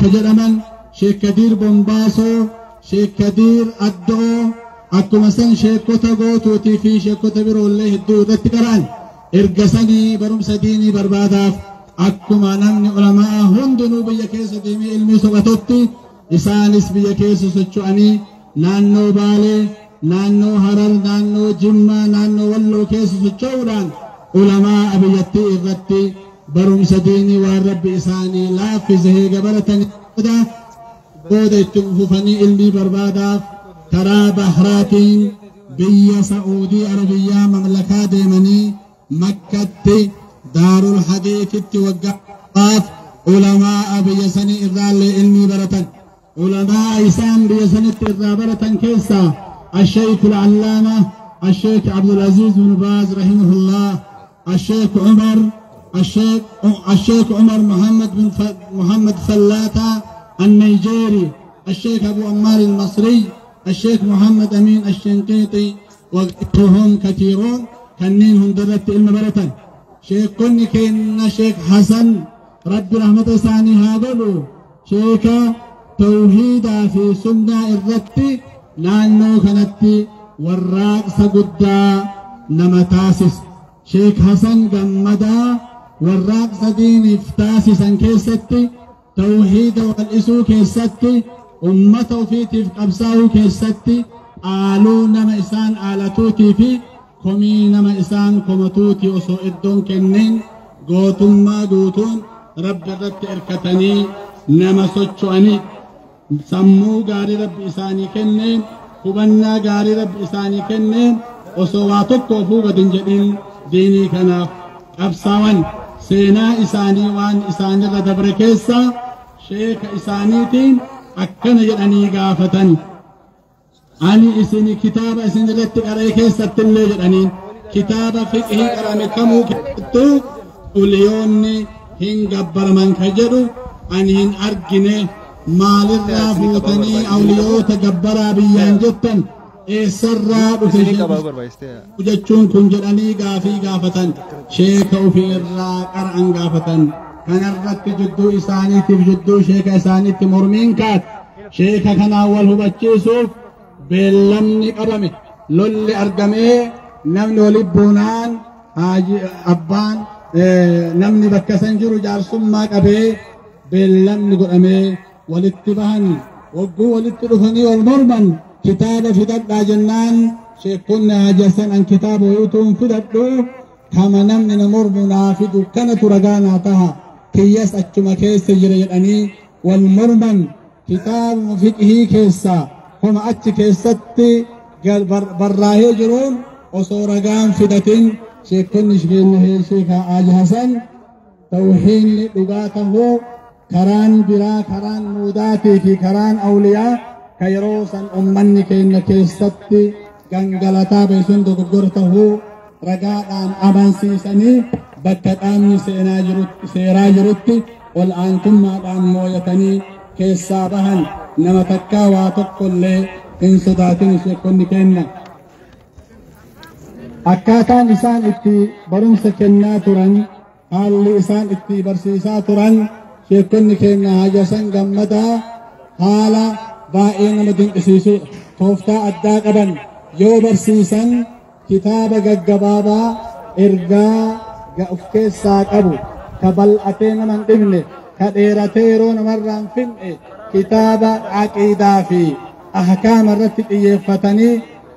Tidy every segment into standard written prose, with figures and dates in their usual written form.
ka jedhaman, Sheek Kadiir Bombaasoo, Sheek Kadiir Addoo, akkuma san sheekota gootuutii fi sheekota biroollee hedduu irratti qara'an. Erga sanii barumsa diinii barbaadaaf akkuma namni ulamaa hundinuu biyya keessa deemee ilmii soqatutti isaanis biyya keessa socho'anii naannoo Baalee, naannoo Harar, naannoo Jimmaa, naannoo Walloo keessa socho'uudhaan ulamaa biyyattii irratti barumsa diinii waan Rabbi isaanii laaffise heega baratanii booda itti fufanii ilmii barbaadaaf karaa bahraatiin biyya Sa'uudii Arabiyyaa mamlakaa deemanii Makkatti Daarul Hadiisitti waggaaf ulamaa biyya sanii irraallee ilmii baratan. Ulamaa isaan biyya sanitti irraa baratan keessaa الشيخ العلامة الشيخ عبد العزيز بن باز رحمه الله، الشيخ عمر محمد بن محمد فلاتة النيجيري، الشيخ أبو عمار المصري، الشيخ محمد أمين الشنقيطي، وغيرهم كثيرون. كنين هم درت علم برتن. شيخ كن كن شيخ حسن رب رحمة ثاني هذا شيخ توحيد في سنة الرت نانو كنتي والراقص قدا نمتاسس. شيخ حسن جمدا والراقص دين افتاسسا كيستي توحيد والإسو كيستي أمته في تفق أبساه كيستي آلو نما إسان آلتوتي في komii nama isaan komatuuti osoo iddoon kennin gootummaa guutuun Rabbi irratti erkatanii nama socho'anii sammuu gaarii Rabbi isaanii kenneen hubannaa gaarii Rabbi isaanii kenneen osoo waa tokko ofuu gad hin jedhin diinii kanaaf qabsaawan. Seenaa isaanii waan isaanirra dabre keessa sheeka isaaniitiin akkana jedhanii gaafatan. Ani isin kitaaba isin irratti qara'e keessatti illee jedhaniin kitaaba fiqhii qarame kamuu keessattuu uliyoonni hin gabbaraman ka jedhu ani hin argine, maalirraa fuutanii awliyoota gabbaraa biyyaan jettan eessarraa dhufe jechuun kun jedhanii gaafii gaafatan. Sheeka ofii irraa qara'an gaafatan. Kanarratti jidduu isaaniitiif jidduu sheeka isaaniitti mormiin kaate. Sheeka kanaan wal hubachiisuuf beellamni qabame, lolli argamee namni walitti buunaan abbaan namni bakka san jiru jaarsummaa qabee beellamni godhamee walitti bahan. Wagguu walitti dhufanii wal morman kitaaba fidadhaa jennaan sheekonni Haaji Hasan an kitaaba wayiituun fidadhu kama namni na mormu naa fidu kanatu ragaa naa taha kiyyas achuma keessa jira jedhanii wal morman. Kitaabuma fiqhii keessaa homa achi keessatti barraahee jiruun osoo ragaan fidatin sheekonni sheeka Haaji Hasan tawhiinni dhugaa tahuu karaan biraa karaan muudaatii fi karaan awliyaa ka yeroo san ummanni keenya keessatti gangalataa beesun dogoggora tahuu ragaadhaan amansiisanii bakka qaamni seeraa jirutti ol aantummaadhaan mooyatanii keessaa bahan. Nama takkaa waa tokkollee hin sodaatin sheekonni kenna. Akkaataan isaan itti barumsa kennaa turan, haalli isaan itti barsiisaa turan sheekonni keenya Haaji Hasan Gammadaa haala baay'ee nama dinqisiisudha. Tooftaa addaa qaban yoo barsiisan kitaaba gaggabaabaa ergaa of keessaa qabu ka bal'atee nama hin dhibne ka dheeratee yeroo namarraa hin finne kitaaba aqiidaa fi ahkaama irratti xiyyeeffatanii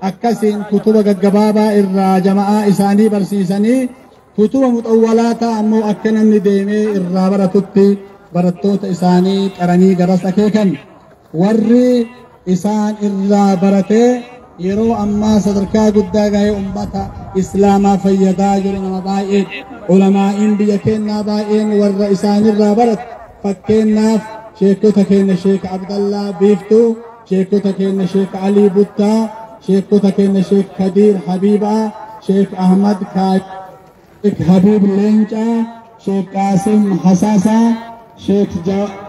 akkasiin kutuba gaggabaabaa irraa jama'aa isaanii barsiisanii kutuba muxawwalaataa ammoo akka namni deemee irraa baratutti barattoota isaanii qaranii garas akeekan. Warri isaan irraa baratee yeroo ammaa sadarkaa guddaa gahee ummata islaamaa fayyadaa jiru nama baay'ee ulamaa'iin biyya keenyaa baay'een warra isaanirraa barate. Fakkeenyaaf sheekota keenya Sheek Abdallaa Biiftuu, sheekota keenya Sheek Alii Buttaa, sheekota keenya Sheek Kadiir Habiibaa, Sheek Ahmad Sheek Habiib Leencaa, Sheek Qaasim Hasaasaa,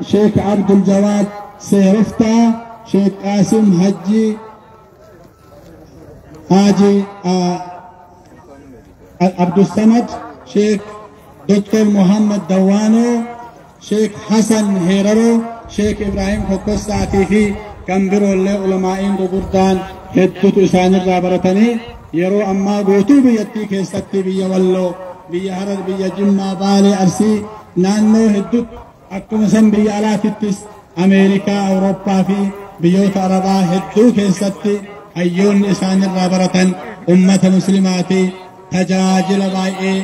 Sheek Abdul Jawaad Seeroftaa, Sheek Qaasim Hajji Haji Abdussamad, Sheek Dr. Muhammad Dawwaanoo, Sheek Hasan Heeraroo, Sheek Ibraahim Kokkosaatii fi kan biroollee ulamaa'iin gurguddaan hedduutu isaanirraa baratanii yeroo ammaa guutuu biyyattii keessatti biyya Walloo, biyya Harar, biyya Jimmaa, Baalee, Arsii naannoo hedduutti akkuma san biyya alaatittis Ameerikaa, Awurooppaa fi biyyoota Arabaa hedduu keessatti hayyoonni isaanirraa baratan ummata muslimaatii tajaajila baay'ee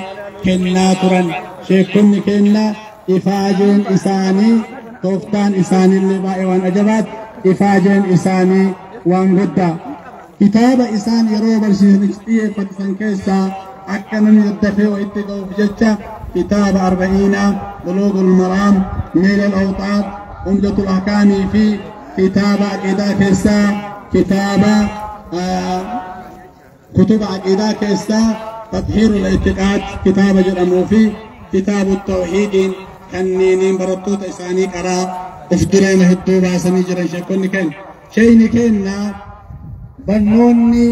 kennaa turan. Sheekonni keenya ifaajeen isaanii tooftaan isaaniillee baay'ee waan ajabaati. Ifaajeen isaanii waan guddaa. Kitaaba isaan yeroo barsiisan xiyyeeffatan keessaa akka namni daddafee wayitti ga'uuf jecha kitaaba Arba'iinaa, Buluugul Maraam, Niilal Awxaar, Umdatul Ahkaamii fi kitaaba aqiidaa keessaa kitaaba kutuba aqiidaa keessaa Tathiirul Itiqaad kitaaba jedhamuu fi kitaabu tawhiidiin kanneeniin barattoota isaanii qaraa of dureema hedduu baasanii jiran sheekonni keenya. Sheeyni keenya barnoonni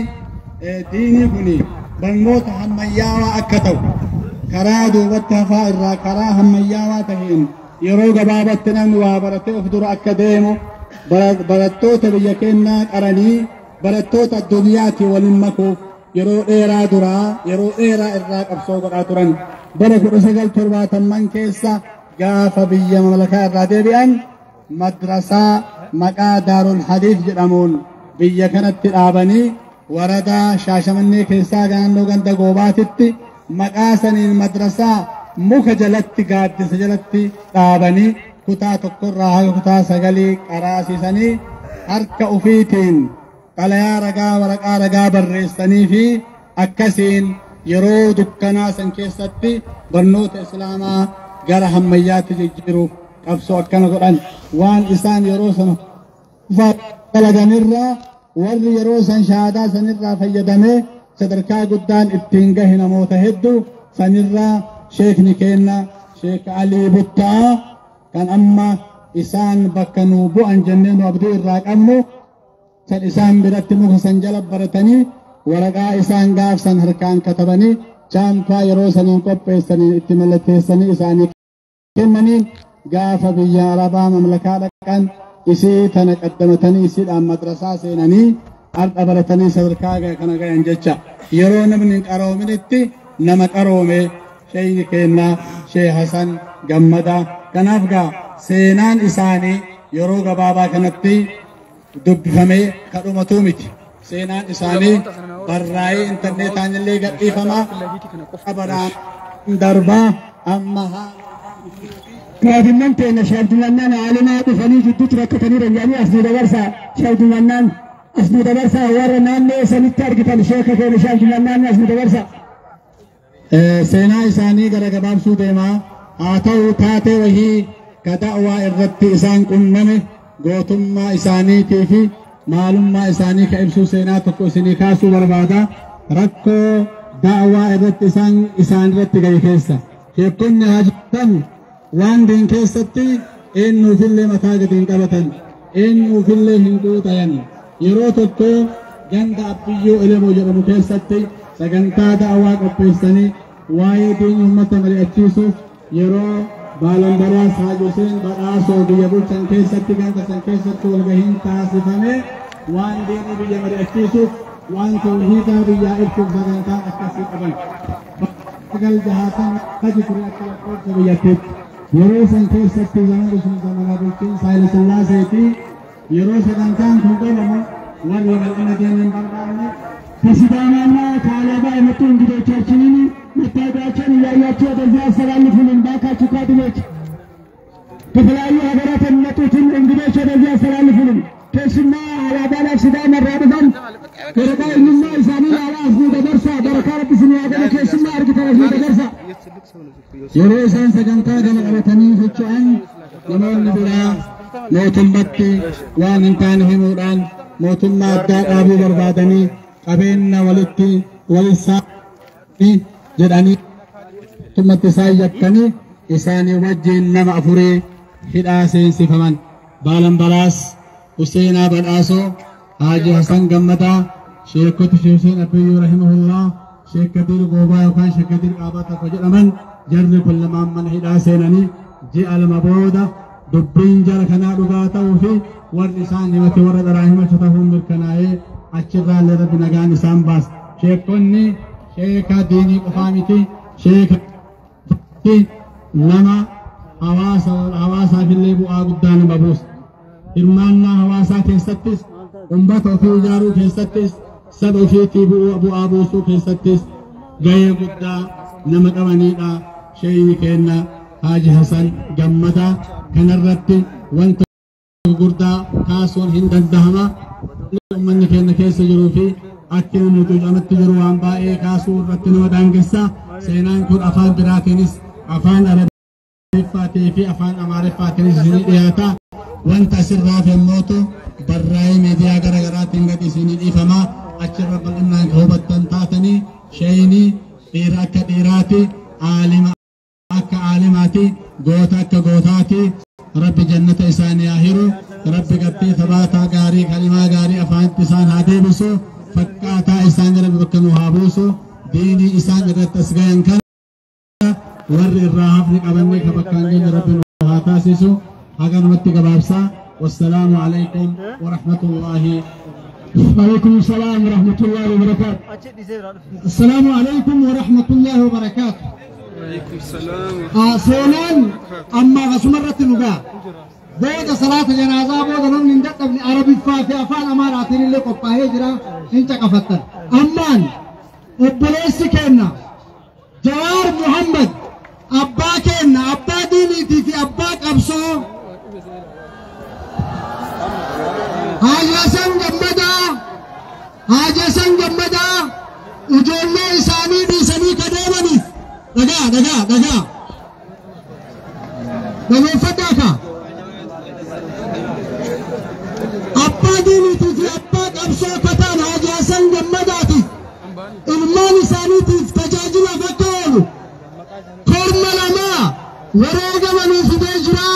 diinii kuni barnoota hammayyaawaa akka ta'u karaa duubatti hafaa irraa karaa hammayyaawaa taheen yeroo gabaabatti namni waa baratee of dura akka deemu barattoota biyya keenyaa qaranii barattoota addunyaatti waliin makuuf yeroo dheeraa duraa yeroo dheeraa irraa qabsoo godhaa turan. Bara 1970 keessa gaafa biyya mamlakaa irraa deebi'an madrasaa maqaa Daarul Hadiis jedhamuun biyya kanatti dhaabanii waradaa Shaashamannee keessaa naannoo ganda Goobaatitti maqaa saniin madrasaa muka jalatti gaaddisa jalatti dhaabanii kutaa tokkorraa haga kutaa 9 qaraasisanii harka ufiitiin xalayaa ragaa waraqaa ragaa barreessanii fi akkasiin yeroo dukkanaa san keessatti barnoota islaamaa gara hammayyaatti jijjiiruuf qabsoo akkana godhan. Waan isaan yeroo sana dalaganirraa warri yeroo san shahaadaa sanirraa fayyadamee sadarkaa guddaan ittiin gahe namoota hedduu sanirraa sheekni keenna Sheek Alii Buttaa kan amma isaan bakka nuu bu'an jennee nu abdii irraa qabnu san isaan biratti muka san jala baratanii waraqaa isaan gaafsan harkaan katabanii chaampaa yeroo saniin qopheessanii itti mallatteessanii isaanii kennanii gaafa biyya Arabaa mamlakaa dhaqan isii tana qaddamatanii isiidhaan madrasaa seenanii har'a baratanii sadarkaa kana gahan jecha. Yeroo namni hin qaroominitti nama qaroome sheeyni keenna Sheekh Hasan Gammadaa. Kanaaf gaa seenaan isaanii yeroo gabaabaa kanatti dubbifamee kadhumatuu miti. Seenaan isaanii barraa'ee intarneetaan illee gadhiifama. Qabaraan darbaa amma haa Kaadhimman teenya Sheekh Abdulmannaan aalimaa dhufanii gidduutti rakkatanii danda'anii as nu dabarsaa. Sheekh Abdulmannaan as nu dabarsaa warra naannoo sanitti argitan sheeka keenya Sheekh Abdulmannaan as nu dabarsaa. Seenaa isaanii gara gabaabsuu deemaa haa ta'u taatee wahii ka da'waa irratti isaan qunname gootummaa isaaniitii fi maalummaa isaanii ka ibsuu seenaa tokko isinii kaasuu barbaada. Rakkoo da'waa irratti isaan irratti gahe keessa. Sheekonni haa jirtan waan diin keessatti eenyuufillee mataa gadi hin qabatan, eenyuufillee hin quuxayan. Yeroo tokko ganda Abbiyyuu Elemoo jedhamu keessatti sagantaa da'waa qopheessanii waa'ee diinii uummata mari'achiisuuf yeroo Baalanbaraas Haaji Huseen Badhaasoo biyya bulchan keessatti ganda san keessatti walgahiin taasifame waan diinii biyya mari'achiisuuf waan tawhiidaa biyyaa ibsuuf sagantaan akkasii qaban. Sagal jahaatan sadi ture akka lakkoofsa biyyattiitti. Yeroo san keessatti zamanni sun zamana bulchiinsa Haayile Sillaaseeti. Yeroo sagantaan kun qabamu warri bal'ina diinii hin barbaanne ከሲዳማና ከአላባ የመጡ እንግዶቻችንን መታወቂያቸውን እያያችሁ ወደዚህ አስተላልፉልን ባካችሁ ካድሬዎች። ከተለያዩ ሀገራት የሚመጡትን እንግዶች ወደዚህ አስተላልፉልን። Keessumaa alaabaadhaaf Sidaamaa irraa dhufan waraqaa eenyummaa isaanii ilaalaa as nu dabarsaa. Barakaa Rabbi isin haa godhu. Keessumaa argitan as nu dabarsaa. Yeroo isaan sagantaa kana qabatanii socho'an namoonni biraa mootummatti waan hin taane himuudhaan mootummaa addaa dhaabuu barbaadanii qabeenya walitti walitti jedhanii mootummatti isaan yakkanii isaanii wajjin nama afurii hidhaa seensifaman. Baalanbaraas Huseenaa Badhaasoo, Haaji Hasan Gammadaa, Sheekota Sheekh Huseen Abbiyyuu rahimahullah, Sheekh Kadir Goobaa yookaan Sheekh Kadir Qaabaa tokko jedhaman jarri kun lamaan mana hidhaa seenanii ji'a lama booda Dubbiin jara kanaa dhugaa ta'uu fi warri isaan himate warra dharaa himatu ta'uun mirkanaa'ee achirraallee Rabbi nagaan isaan baasa. Sheekonni sheeka diinii qofaa miti, sheeka nama hawaasaafillee bu'aa guddaa nama buusa. Hirmaannaa hawaasaa keessattis, ummata ofii ijaaruu keessattis, saba ofiitii bu'aa buusuu keessattis gahee guddaa nama qabanidha. Sheeyni keenya Haaji Hasan Gammadaa kanarratti wanta gurguddaa kaasuun hin dandahama. Uummanni keenya keessa jiruu fi akki namni cuucamatti jiru waan baay'ee kaasuu irratti nama daangessa. Seenaan kun afaan biraatiinis, afaan Arabiffaatii fi afaan Amaariffaatiinis isinii dhiyaata. Wanta asirraa femmootu barraa'ee miidiyaa gara garaatiin gadi isinii dhiifama. Achirra bal'inaan kan hubattan taatanii, sheeyni dhiira akka dhiiraati, aalima akka aalimaati, goota akka gootaati. Rabbi jannata isaanii haa hiru. Rabbi gartee sabaataa gaarii, kalimaa gaarii afaanitti isaan haa deebisu. Fakkaataa isaan rabbi bakka nu haa buusu. Diinii isaan irratti as gayan kana warri irraa hafni qabannee ka bakkaan geenye Rabbi nu haa taasisu. Haganumatti gabaabsaa. Wassalaamu alaikum warahmatullaahi. وعليكم السلام ورحمة الله وبركاته. السلام عليكم ورحمة الله وبركاته. وعليكم السلام. Seenaan amma asumarratti nu ga'a. Booda salaata janaazaa booda namni hin dadhabne Arabiffaa fi afaan Amaaraatiin illee qophaa'ee jira, hin caqafattan. Ammaan obboleessi keenna Jawaar Muhammad, abbaa keenna, abbaa diiniitii fi abbaa qabsoo Haaji Hasan Gammadaa, Haaji Hasan Gammadaa ijoollee isaanii dhiisanii ka deemaniif, dhagaa dhagaa dhagaa dhageeffadhaa kaa, abbaa diiniitii fi abbaa qabsoo kataan Haaji Hasan Gammadaatiif ilmaan isaaniitiif tajaajilaaf akka oolu korma lamaa wareegamanii fidee jira.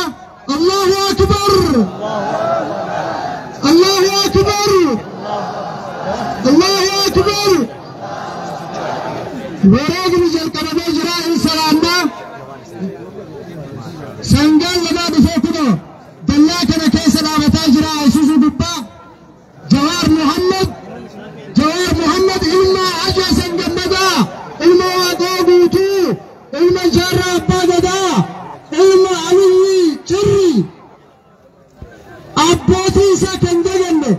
Allahu akbar! Allahu akbar! Allahu akbar! Wareegni jalqabamee jira, hin salaannaa. Sangaan lamaa dhufee kunoo dallaa kana keessa dhaabataa jira Isuzu gubbaa. Jawaar Muhammad, Jawaar Muhammad, ilma Haaji Hasan Gammadaa, ilma Waaqoo Guutuu, ilma Jaarraa Abbaa Gadaa, ilma Aliyyi Cirri, abbootii isaa kan daganne,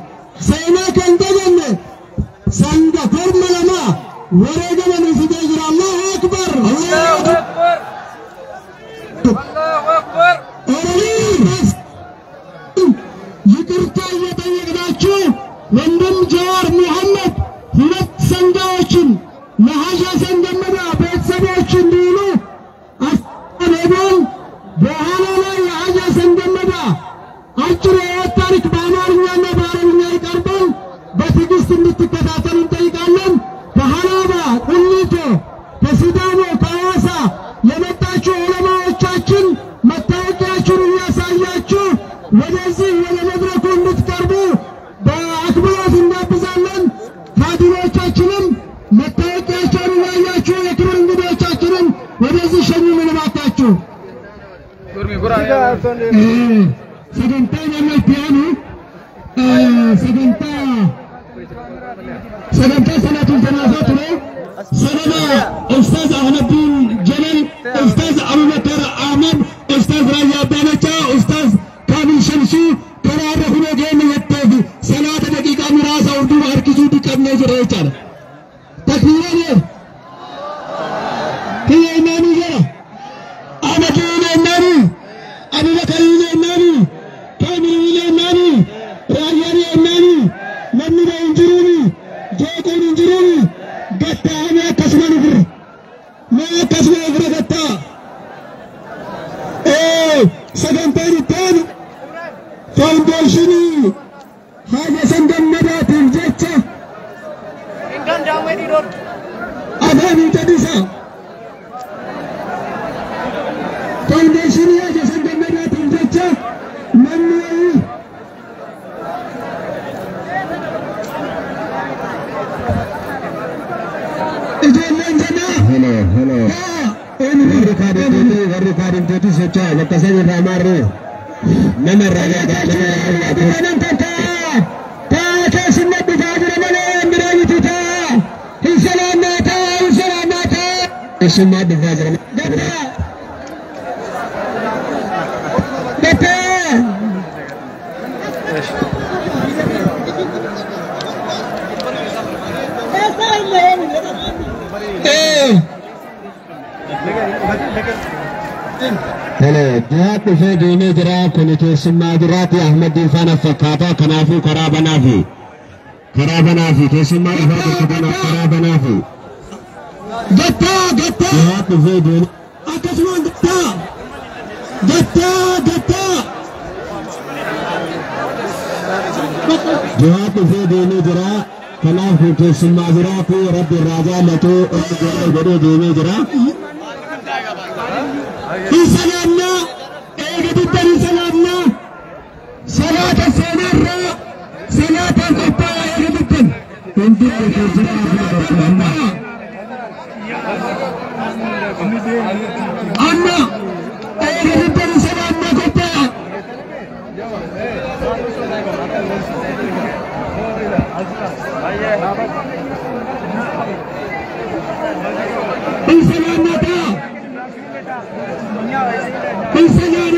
seenaa kan daganne, sanga korma lamaa wareegamanii fidee jira. Allahu akbar! Allahu akbar! الله أكبر. ይቅርታ እየጠየቅናችሁ ወንድም ጀዋር ሙሐመድ ሁለት ሰንጋዎችን ለሀጂ ሀሰን ገመዳ ቤተሰቦች እንዲውሉ አስሄዷል። በኋላ ላይ የሀጂ ሀሰን ገመዳ አጭር የሕይወት ታሪክ በአማርኛና በአረብኛ ይቀርባል። በትዕግስት እንድትከታተሉ እንጠይቃለን። ከሀላባ ቁሊቶ፣ ከሲዳሞ፣ ከሐዋሳ የመጣችሁ ዑለማዎቻችን መታወቂያችሁን እያሳያችሁ ወደዚህ ወደ መድረኩ እንድትቀርቡ በአክብሮት እንጋብዛለን። ካድሬዎቻችንም መታወቂያቸውን እያያችሁ የክብር እንግዶቻችንን ወደዚህ ሸኙልን እባካችሁ። Sagantaa nama itti aanu sagantaa salaatul janaazaa ture. Sanama Ustaaz Ahmeddiin Jalal, Ustaaz Abubakar Ahmad, Ustaaz Raayyaa Abbaa, Ustaaz Kaamil Shamsuu karaa irra kunoo geenne jetteef salaata daqiiqaa muraasa of duuba harkisuu dhiqannee jira jechaadha. Takbiiraan kiyya imaamii jira. Ahmediin imaamii, Abubakariin imaamii, Kaamiliin imaamii, Raayyaan imaamii, namni ba'u hin jiruuni, jeequun hin jiruuni, gattaa'amee akkasuma nu fira. Mee akkasuma ofirra gattaa. Sagantaan itti aanu faawundeeshinii Haaji Hasan Gammadaatiif jecha afaan hin jedhisa. Faawundeeshinii Haaji Hasan Gammadaatiif jecha namni wayii ijoolleen janaa Hello, hello. Haa eenyu Warri kaadhimtooti, warri kaadhimtooti socho'aa bakka san irraa maarree. Nama irraa Nama taa keessummaa dhufaa jira malee waan biraa miti taa. Hin salaannaa taa, hin salaannaa taa. Keessummaa dhufaa jira. Gattaa. Gattaa. Ee. Tole, jihaad dhufee deemee jira. Kun keessummaa jiraati. Ahmadiin faana fakkaata. Kanaafuu karaa banaafi. Karaa banaafi. Keessummaa dhufaa jirtu kanaaf karaa banaafi. Gattaa, gattaa. Jihaad dhufee deemee. Akkasumaan gattaa. Gattaa, gattaa. Jihaad dhufee deemee jira. Kanaaf kun keessummaa jiraati. Rabbi irraa jaallatu inni godhee deemee jira. Hin salaannaa. Eega diddan hin salaannaa. Salaata seenarraa salaataan qophaa'aa eega diddan. Hundi keessummaa fi bakka Amma eega diddan hin salaannaa qophaa'aa. Hin salaannaa ta'a. Hin salaannaa.